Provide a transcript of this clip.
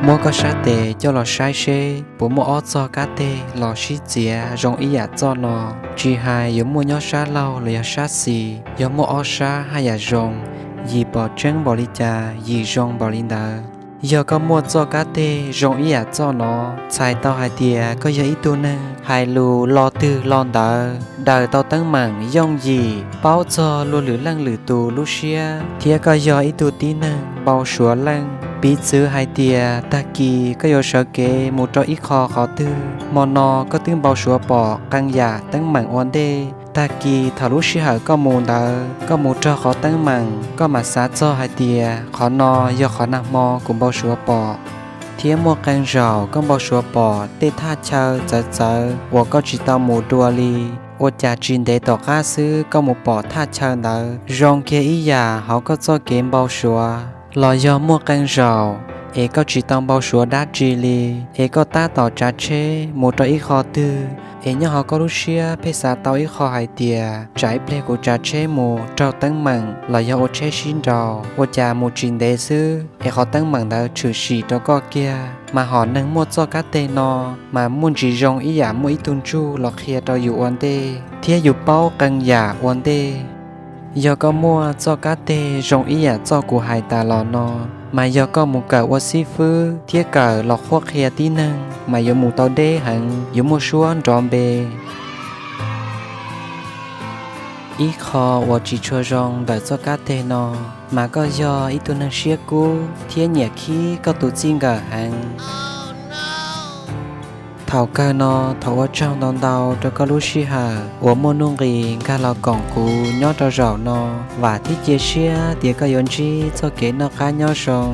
Muab koj sab tes coj los saib seb puas muaj ob txoj kab teg los sib txiav zoo ib yam txoj no. Tsis hais yuav muaj nyob sab laug los yog sab xis, yog muaj ob sab haj yam zoo. Yim pom tseeb npaum li cas, yim zoo npaum li ntawd. Yog koj muaj txoj kab teg zoo ib yam txoj no, txhais tau hais tias koj yog ib tug neeg hais lus lo twg lo ntawd, daws tau teeb meem yooj yim, paub txog luag lwm leej lwm tus lub siab, thiab koj yog ib tug tib neeg npau suav leej. Piv txwv hais tias tag kis koj yuav sawv kev mus rau ib qho qhov twg, hmo no koj twb npau suav pom qee yam teeb meem ua ntej. Tag kis thaum lub sij hawm koj mus ntawd, koj mus raug qhov teeb meem, koj mam xav txog hais tias qhov no yog qhov nag hmo kuv npau suav pom. Thiab muaj qee zaum koj npau suav pom tej thaj chaw txawv txawv uas koj tsis tau mus dua li, ua cas tsis ntev tom qab xwb koj mus pom thaj chaw ntawd zoo kiag ib yam hauv koj txoj kev npau suav. Los yog muaj qee zaum es koj tsis tau npau suav dab tsi li, es koj tab tom tsav tsheb mus rau ib qho twg, es nyob hauv koj lub siab pheej xav tau ib qho hais tias tsam ib pliag kuv tsav tsheb mus raug teeb meem los yog ua tsheb sib nraus, ua cas mus tsis ntev xwb es qhov teeb meem ntawd tshwm sim rau koj kiag. Mas hom neeg muaj txoj kab teg no mas muaj ntsis zoo ib yam muaj ib tug ntsuj los qhia rau yus ua ntej, thiab yus paub qee yam ua ntej. Yog koj muaj txoj kab teg zoo ib yam txoj kuv hais tas los no, mas yog koj mus kawm ua xib fwb thiab kawm los qhuab qhia tib neeg mas yuav mus tau deb heev, yuav muaj suab nrov npe. Ib qho uas tsis tshua zoo ntawm txoj kab teg no, mas koj yog ib tug neeg siab kub thiab nyiam khib koj tus txij nkawm heev. Thaum kawg no, thov ua tsaug ntau ntau rau koj lub sij hawm uas muaj nuj nqis nkag los koom kuv nyob rau zaum no. Vam thiab cia siab tias koj yuav ntsib txoj kev noj qab nyob zoo.